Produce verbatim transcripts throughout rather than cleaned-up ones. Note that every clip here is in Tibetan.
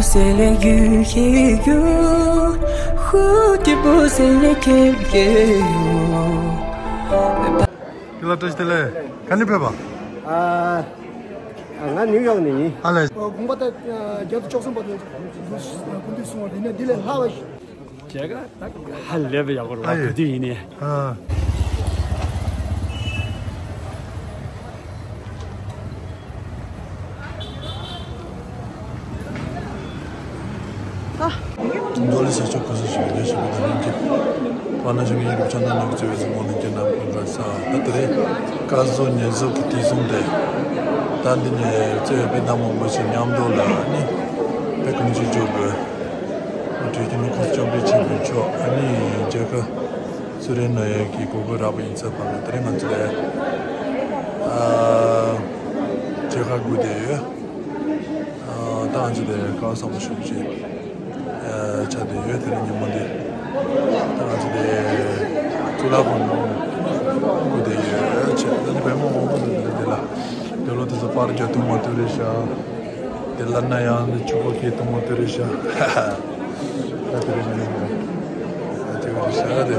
C'est les yeux qui jouent, route pour c'est les quais que ဒီ་ལ་བཀྲ་ཤིས་བདེ་ལེགས། ག་ནས་ཕེབས་པ། ཨ། ང་ནིའུ་ཡོག་ནས་ཡིན། ཨ་ལས། དགོངས་པ་ད་བརྒྱ་དང་བཅུ་གསུམ་པ་དེ་སྐུ་མདུན་གསུང་བ་དེ་ནས་འདི་ལས་ལྷག་པ་ཞིག་བྱས་ཀ་ད་ཧ་ལས་པའི་ཡག་པོ་རེད་བ། ཨ་ཡེ། བོད་དུས་ཡིན་ནས། ཨ། མདོ་ལི་ས་ཕྱོགས་ཁོ་སོ་ཞིག་ལས་ཞིག་པའི་དང་ལྷན་གྱིས། པ་ན་ཞིག་ཡིན་རུ་ཆ་ན་ནག་ཅེ་བའི་གཟིགས་མོ་ནས་ཀྱི་ནམ་གུང་ག་ས་ད་དེ་རེད། ཀ་བཟོ་ཉེ་བཟོ་གི་དུས་གསུམ་དེ། ད་འདི་ནས་བརྩེ་བའི་དཔེ་ན་མང་པོ་ཞིག་མཉམ་དུ་ལ་ནི་དཔེ་གང་ཅི་འཇོག་དགོས། དུས་ཀྱི་ནི་ཁོ་བཅོམ་པའི་ཆེད་དུ་ཆོག་ཨ་ནི་རྒྱལ་ཁབ་སུ་རེད་ན་ཡོད་ཀྱི་གོ་གོ་རག་པ་ཡིན་ཚད་པ་ལ་དེ་རིང་ང་ཚོ་ལས་ཨ་རྒྱལ་ཁབ་དགུ་དེ་ཡོད། ཨ་ད་ང་ཚོ་དེ་ཁ་བ་བཟང་པོ་ཞུ་ཅེས་ཨ་ཆ་དེ་ཡོད། དེ་རིང་ཉིན་མོ་འདི་ད་ང་ཚོ་དེ་གཙུག་ལག་ཁང་ནང་དགུ་དེ་ཡོད་ཆེ། ད་ནི་བལ་མོ་མང་པོ་འདུག་འདི་ལ་འདི་ལོ་དེ་ཚོ་པར་རྒྱག་ཐུབ་མ་ཐུབ་རེད་ཤག་དེ་ལ་ན་ཡང་ནི་ཆུ་བོ་ཁའི་དུང་མོ་དེ་རེད་ཤག་ཧ་ཧ། ད་དེ་རེད་མིན་ནི་ད་དེ་རེད་ཤག་དེ།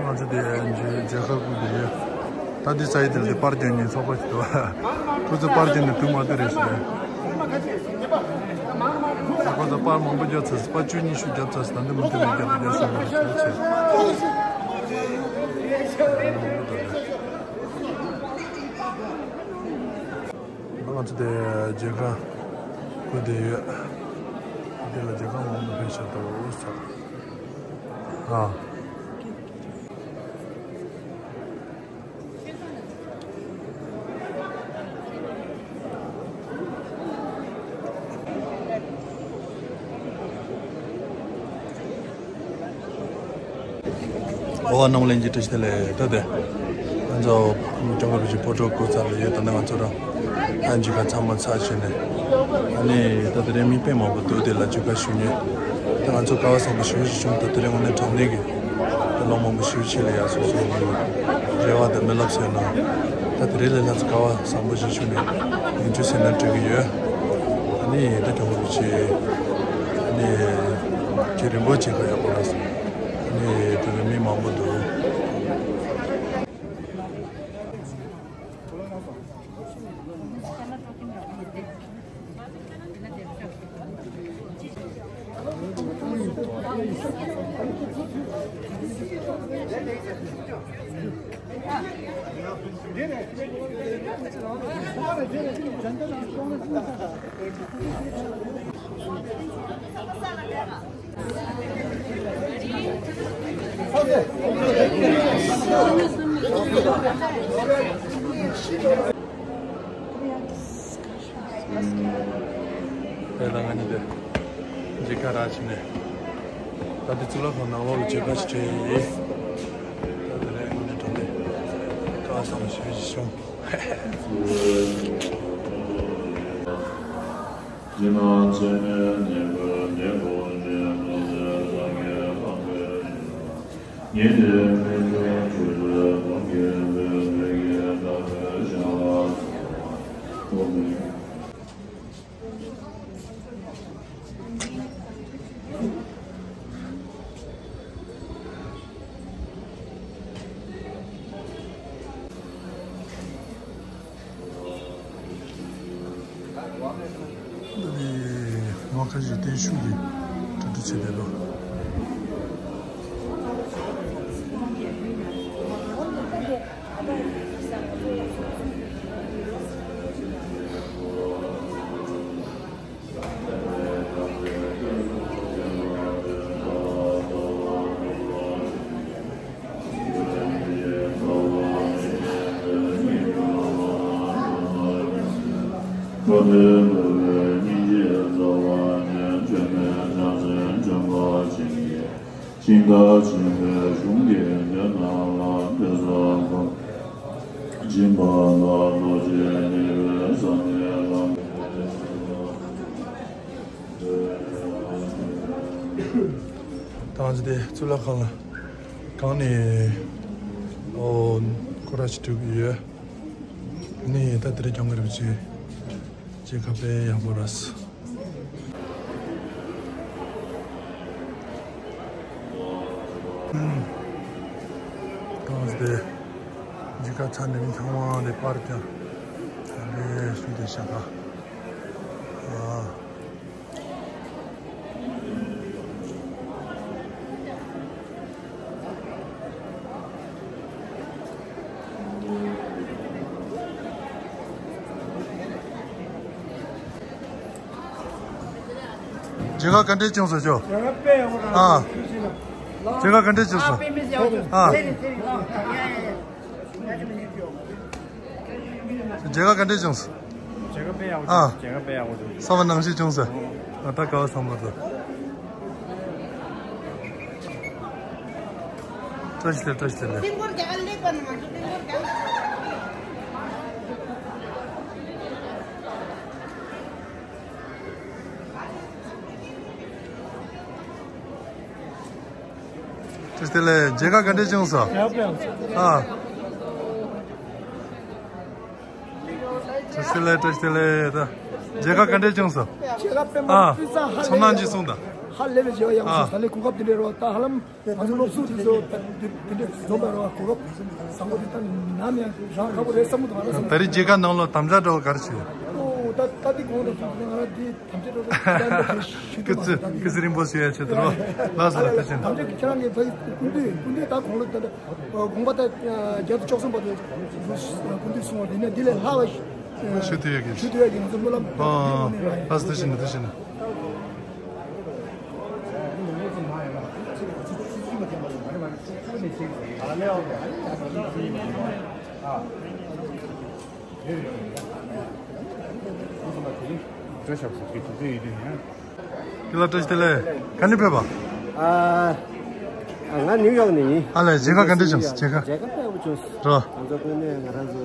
ང་ཚོ་དེ་རྒྱལ་ཁབ་ཀུན་ཏུ་ཡོད། ད་འདི་ས་ཡི་དེར་དེ་པར་རྒྱག་མཁན་ཚོགས་པ་ཞིག་འདུག་ཁོ་ཚོ་པར་རྒྱག་ནས་དུས་མ་དུས་རེད་ཟེར། ཁོ་ཚོ་པར་མང་པོ་རྒྱབ་ཚར། པར་བཅུ་ཉི་ཤུ་རྒྱབ་ཚར། ད་འདི་མུ་མཐུད་ནས་རྒྱབ་རྒྱབ་སོང་བ་རེད་ཟེར། ང་ཚོ་དེ་རྒྱལ་ཁབ་ཀུན་ཏུ་ཡོད། དེ་ལ་རྒྱལ་ཁབ་མང་པོ་ཕེབས་ཤག་འདུག་ཟེར། ཨ། ཨོ་བ་རྣམ་གླིང་གི་བཀྲ་ཤིས་བདེ་ལེགས། ད་དེ་ང་ཚོ་ལྗོངས་དཀར་པོ་ཞིག་ཕོ་བྲང་སྐོར་ཚར་ལ་ཡོད། ད་ནི་ང་ཚོ་རང་ཨ་མཇུག་ཁ་ཚང་མ་ཚར་བྱས་ནས་ཨ་ནི་ད་དེ་རིང་མི་དཔེ་མང་པོ་འདུག་དེ་ལ་མཇུག་ཁ་ཞུ་ཉེ་ད་ང་ཚོ་སྐལ་བ་བཟང་པོ་ཞེ་པོ་ཞིག་བྱུང་། ད་དེ་རིང་དངོས་གནས་དྲང་གནས་ཀྱི་ད་ལོ་མང་པོ་ཞེ་པོ་ཅིག་ལ་ཡར་སོ་སོ་གི་རེ་བ་དང་རྨི་ལབ་ཟེར་ན་ད་དེ་རིང་ལས་ལྷག་ཙམ་སྐལ་བ་བཟང་པོ་ཞིག་བྱུང་ནས་ཡིན་རྒྱུ་ཟེར་ན་འགྲིག་གི་ཡོད། ཨ་ནི་ད་ལྗོངས་དཀར་པོ་ཆེ་ཨ་ནི་ཁྱེད་རིན་པོ་ཆེ་ཁ་ཡག་པོ་ར་སོང་། ཨ་ནི་དེ་རིང་མི་མང་པོ་འདུག་དེ་ལ་ང་གཉིས་དེ་མཇལ་ཁ་རག་བྱས་ནས་ད་ལྟ་གཙུག་ལག་ཁང་ནང་ལོགས་ལ་མཇལ་ཁ་ཞིག་བྱས་ཡིན། ད་དེ་རིང་དངོས་གནས་དྲང་གནས་སྐལ་བ་བཟང་པོ་ཞེ་པོ་ཞིག་བྱུང་། འདི་ནི་ནོར་ཁ་བཞི་བརྟན་ཤུགས་ཀྱི་གྲ་སྒྲིག་བྱས་བསྡད་འདུག་ཤིང་རྟ་ཆེན་པོའི་གཞུང་གི་སྡེ་རྣམས་ལ་འདོད་ས་གོ། སྦྱིན་པ་ལ་རྡོ་རྗེ་ཉེ་བའི་ས་ནས་ལམ། ད་ང་ཚོ་དེ་གཙུག་ལག་ཁང་ལ་གང་ནས་ཨོ་སྐོར་ར་ཞིག་འགྲོ་གི་ཡོད། ནི་ད་དེ་རིང་སྐྱབས་མགོན་རིན་པོ་ཆེ་མཇལ་ཁ་དཔེ་ཡག་པོ་རག་སོང་། ཏང་སྟེ་མཇལ་ཁ་ཚར་ནས་ཚང་མ་དེ་པར་ཀྱང་དེ་འདྲའི་ཞུ་དེ་བཞག་ག་ཨ། མཇལ་ཁ་ག་འདྲས་བྱུང་སོང་ཅོ། མཇལ་ཁ་དཔེ་ཡག་པོ་རང་ཨ། བྱུང་ཞིག་ལ། མཇལ་ཁ་ག་འདྲས་བྱུང་ཨ། སོང་། དཔེ་མི་སྲིད་ཡག་ཨ། བྱུང་། ཚེ་རིང་ཚེ་རིང་ཨ། ཡ་ཡ་ཡ། མཇལ་ཁ་ག་འདྲས་བྱུང་སོང་། མཇལ་ཁ་དཔེ་ཡག་པོ་ཨ། བྱུང་། མཇལ་ཁ་དཔེ་ཡག་པོ་བྱུང་། བསམ་པ་ནང་བཞིན་བྱུང་སོང་། ཨ་ད་ག་བ་བསམ་པ་དང་། བཀྲ་ཤིས་བདེ་ལེགས། བཀྲ་ཤིས་བདེ་ལེགས། ཏིང་ཀོར་རྒྱ་གར་སླེབས་པ་ན་ང་ཚོ་ཏིང་ཀོར་རྒྱ་གར། བཀྲ་ཤིས་བདེ་ལེགས། མཇལ་ཁ་ག་འདྲས་བྱུང་སོང་། ཨ། བཀྲ་ཤིས་བདེ་ལེགས། བཀྲ་ཤིས་བདེ་ལེགས། ད་མཇལ་ཁ་ག་འདྲས་བྱུང་སོང་། མཇལ་ཁ་དཔེ་མ་ཨ། སྤུས་གཙང་ཧ་ཚོར་སྣང་ཅིག་གསུངས་དང་། ཧ་ལས་པའི་མཇལ་ཁ་ཡག་པོ་ཨ། བྱུང་། ད་ལས་གོ་སྐབས་འདི་འདྲས་རོགས་ད་ཧ་ལམ། ང་ཚོ་སློབ་ཟུར་དེ་ཚོ་དེ་འདྲ་འཛོམས་པ་རེད་བ། གོ་སྐབས་བཟང་པོ་དེ་ད་ནམ་ཡང་རག་ཁག་པོ་རེད་བསམ་གྱི་འདུག་ང་རང་བསམ་ད་རེས་མཇལ་ཁ་ནང་ལོགས་དམ་བཅའ་འདྲ་བོ་ག་རེ་བྱས། ཨོ་ད་ད་དེ་གོང་དུ་ང་རང་དེ་དམ་བཅའ་འདྲ་བོ་ཞུ་ཐུབ་མ་རེད། ད་སྐུ་ཚེ་སྐུ་ཚེ་རིང་པོ་བཞུགས་ཡ་ཆེད་དུ་རོ། ལགས་སོ་ལགས་ཐུགས་རྗེ་ཆེ། དམ་བཅའ་ཁྱེད་རང་གིས་ཕ་གི་སྐུ་མདུན་སྐུ་མདུན་ད་དགུང་ལོ་ད་ལྟ་དགོངས་པ་ད་བརྒྱ་དང་བཅུ་གསུམ་པ་དེ་སྐུ་མདུན་གསུང་བ་དེ་ནས་འདི་ལས་ལྷག་པ་ཞུ་ཐུབ་ཡ་གི་ཞུ་ཐུབ་ཡ་གི་ང་ཚོ་སྨོན་ལམ་ཨ་ལགས་སོ་ཐུགས་རྗེ་ཆེ་ཐུགས་རྗེ་ཆེ། ཁྱེད་ལ་བཀྲ་ཤིས་བདེ་ལེགས། ག་ནས་ཕེབས་པ། ཨ། ང་ནིའུ་ཡོག་ནས་ཡིན། ཨ་ལས་མཇལ་ཁ་ག་འདྲ་བྱུང་། མཇལ་ཁ། མཇལ་ཁ་དཔེ་ཡག་པོ་བྱུང་། རོ། ང་ཚོ་དངོས་གནས་ང་རང་ཚོ་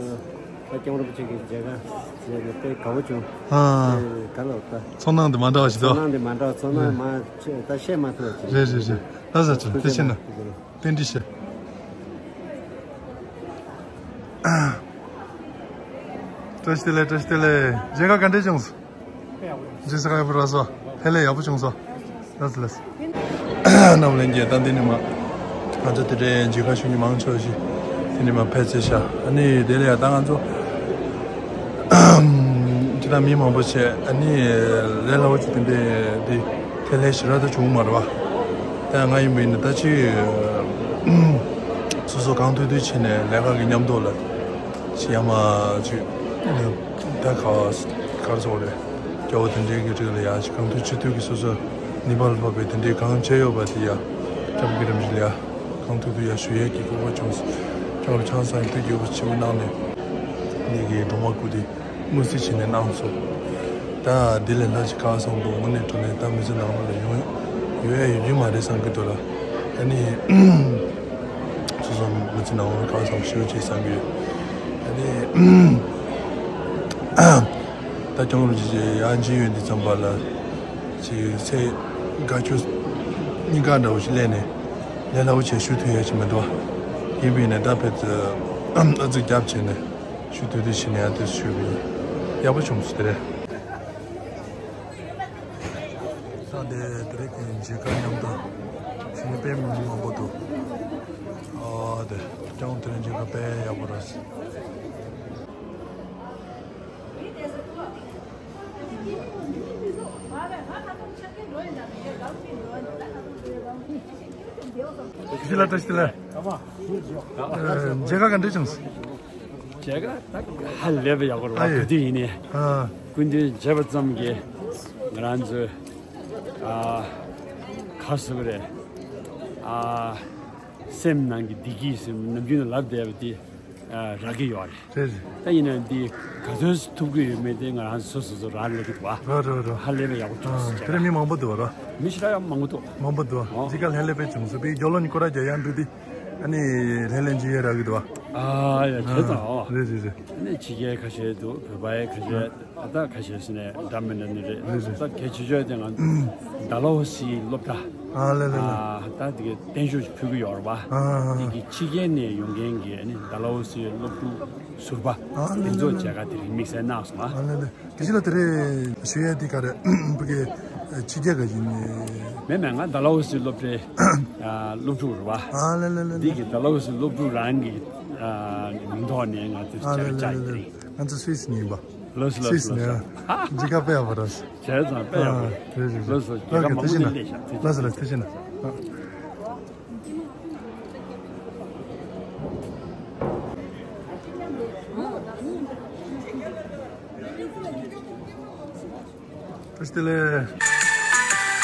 ད་སྐྱབས་མགོན་རིན་པོ་ཆེ་གི་མཇལ་ཁ་བྱས་ནས་དཔེ་དགའ་པོ་བྱུང་། ཨ། དེ་ག་ལ་ད། ཚོར་སྣང་དེ་མ་འདྲ་བ་ཞིག་འདུག་ཚོར་སྣང་དེ་མ་འདྲ་བ། ཚོར་སྣང་མ་ཆེ་ད་བཤད་མ་ཐུབ་པ་ཞིག་རེད་རེད་རེད། ལགས་སོ་ཐུགས་རྗེ་ཆེ་གནང་། བཀྲ་ཤིས་བདེ་ལེགས། བཀྲ་ཤིས་བདེ་ལེགས། བཀྲ་ཤིས་བདེ་ལེགས། མཇལ་ཁ་ག་འདྲས་བྱུང་སོང་། མཇལ་ས་ཡག་པོ་རག་སོང་། ལྷན་ལྷན་ཡག་པོ་བྱུང་སོང་། ལགས་སོ་ལགས་སོ། རྣམ་ལྷན་རྒྱས། ད་འདི་ནས་མ་ང་ཚོ་དེ་འདྲའི་མཇལ་ཁ་ཞུ་མཁན་མང་ཆེ་བ་ཞིག་དེ་ནས་མ་ཕེབས་ཚར་ཤག་ཨ་ནི་དེ་ལས་ཡ་ད་ང་ཚོ་ཅི་ད་མི་མང་པོ་བྱས། ཨ་ནི་ལས་སླ་པོ་ཅིག་དེ་འདྲའི་འདི་དེ་ལས་ཞེ་དྲག་ད་བྱུང་མ་རེད་བ། ད་ང་ཡིན་པ་ཡིན་ན་ད་ཅིག་སོ་སོ་གང་ཐུབ་ཐུབ་བྱས་ནས་ལས་ཀ་གི་མཉམ་དུ་ལ་ཅིག་ཡ་མ་ཅིག་ད་ག་ག་རེ་ཟེར་དགོས་རེད། སྐྱོ་བོ་དེ་འདྲའི་གི་རིགས་ལ་ཡ་ཅིག་གང་ཐུབ་ཅི་ཐུབ་ཀྱིས་སོ་སོ་ནུས་པ་ལ་ཕོག་པའི་དེ་འདྲའི་གང་བྱས་ཡོད་པ་དེ་ཡ་སྐྱབས་མགོན་རིན་པོ་ཆེ་ལ་ཡ་གང་ཐུབ་ཐུབ་ཡ་ཞུ་ཡས་ཀྱི་སྤོབས་པ་བྱུང་སོང་། སྐྱབས་མགོན་ཆང་ས་ཡིན་དུས་རྒྱུ་བ་ཆེན་པོ་གནང་ནས་འདི་གི་སྒྲོལ་མ་སྐུ་དེ་དངོས་གསལ་བྱས་ནས་གནང་སོང་། ད་འདི་ལས་ལྷག་ཅིག་ག་བསམ་འདུག་དངོས་གནས་དྲང་གནས་ད་མི་ཚེ་ནང་ལ་ཡོང་ཡོད་ཡ་ཡོད་རྒྱུ་མ་རེད་བསམ་གྱི་འདུག་ལ། ཨ་ནི་སོ་སོ་མི་ཚེ་ནང་ལ་ག་བསམ་ཤེས་ཅིག་བསམ་གྱི་ཡོད། ཨ་ནི་ད་སྐྱབས་མགོན་རིན་པོ་ཆེ་ཡར་མཇལ་ཡོང་དུས་ཙམ་པ་ལ་ཅིག་ཚེ་དགའ་སྐྱོ་གཉིས་ཀ་འདྲ་བོ་ཞིག་སླེབས་ནས་ལས་སླ་པོ་བྱས་ཞུ་ཐུབ་ཡ་ཅིག་མི་འདུག་ཡིན་པས་ན་ད་ཕེབས་ཨ་ཙི་རྒྱབ་བྱས་ནས། ཞུ་དུས་དེ་བཞིན་ཡང་དེ་ཞུས་པའི་ཡག་པོ་བྱུང་སོང་དེ་རེད། ད་དེ་དེ་རིང་གི་མཇལ་ཁ་མཉམ་དུ་ཞུ་མཁན་དཔེ་མི་མང་པོ་འདུག་ཨ་དེ་ཀྱང་དེ་རིང་མཇལ་ཁ་དཔེ་ཡག་པོ་རེད། ཁྱེད་ལ་བཀྲ་ཤིས་བདེ་ལེགས། མཇལ་ཁ་ག་འདྲ་བྱུང་སོང་། མཇལ་ཁ་ད་ཧ་ལས་པའི་ཡག་པོ་རེད་བ། ཨ་ཡེ། ག་དུས་ཡིན་ནའི་ཨ། སྐུ་མདུན་མཇལ་བ་ཙམ་གྱིས་ང་རང་ཚོའི་ཨ་ག་ཟེར་བ་རེད། ཨ་སེམས་ནང་གི་བདེ་སྐྱིད་ཟེར་ནམ་རྒྱུན་ནས་ལབ་བསྡད་པ་དེ་ཨ་རག་གི་ཡོད་རེད། རེད་རེད། ད་ཡིན་ན་འདི་ག་ཚོད་ཐུབ་ཀྱི་ཡོད་མེད་དེ་ང་རང་ཚོ་སོ་སོ་རག་ལས་ཀྱི་འདུག་བ། རེད་རེད་རེད། ཧ་ལས་པའི་ཡག་པོ་བྱུང་སོང་། ཨ་དེ་རིང་མི་མང་པོ་འདུག་བ་ར། མི་ཞེ་དྲག་ཡང་མང་པོ་འདུག་མང་པོ་འདུག་བ། ཨོ། འདི་ག་ལྷན་ལྷན་དཔེ་བྱུང་སོང་བའི་རྒྱབ་ལོགས་ནས་སྐོར་ར་རྒྱག་ཡ་འདུག་སྟེ། ཨ་ནི་ལྷན་ལྷན་ཅིག་ཡོད་རག་གི་འདུག་བ། ཨ་ཡ་བྱས་ཙང་ཨ། རེད་རེད་རེད། ནས་ཕྱི་རྒྱལ་ཁ་ཤས་འདུག་བོད་པའི་ཁ་ཤས། ཨ་ད་ཁ་ཤས་ཟེར་ནས་འདྲ་མི་འདྲ་ནི་རེད། རེད་རེད། ད་གལ་ཆེ་ཤོས་དེ་ང་ཌལ་ཧོ་སི་སློབ་གྲྭ། ཨ་ལེ་ལེ་ལེ། ཨ་ད་དེ་གའི་བརྟན་བཞུགས་ཕུལ་གྱི་ཡོད་རེད་པ། ཨ་ཨ་ཨ། དེ་གི་ཕྱི་རྒྱལ་ནས་ཡོང་མཁན་གྱི་ཨ་ནི་ཌལ་ཧོ་སི་སློབ་ཕྲུག་ཟུར་པ། ཨ་ལེ་དེ་ཚོ་ལེ་ལེ། མཇལ་ཁ་དེ་རིང་དམིགས་བསལ་གནང་སོང་ཨ། ཨ་ལེ་ལེ། དེ་ཕྱི་ལ་དེ་རེད། ཞུ་ཡ་དེ་ག་རེད། བོད་ཀྱི་ཕྱི་རྒྱལ་ག་ཡིན་ནི། མེད་མེད། ང་ཌལ་ཧོ་སི་སློབ་གྲྭའི་ཨ་སློབ་ཕྲུག་རེད་པ། ཨ་ལེ་ལེ་ལེ་ལེ། འདི་གི་ཌལ་ཧོ་སི་སློབ་ཕྲུག་རང་གི་ཨ་མིང་ཐོག་ནས་ང་ཚོས་ཨ་ལེ་བཅར་ལེ་ལེ་བཅར་ལེ། ཡིན། ང་ཚོ་སུད་སི་ནས་ཡིན་པ། ལགས་སོ་ལགས་སུད་སི་སོ་ནས་ལགས་སོ། ཨ། མཇལ་ཁ་དཔེ་ཡག་པོ་རེད། བྱས་ཙང་དཔེ་ཡག་པོ་རེད། ཨ་རེད་རེད་རེད། ལགས་སོ། རྒྱལ་ཁབ་མང་པོ་ནས་སླེབས་ཤག་ལགས་སོ་ལགས་སོ། ཐུགས་རྗེ་གནང་། བཀྲ་ཤིས་བདེ་ལེགས།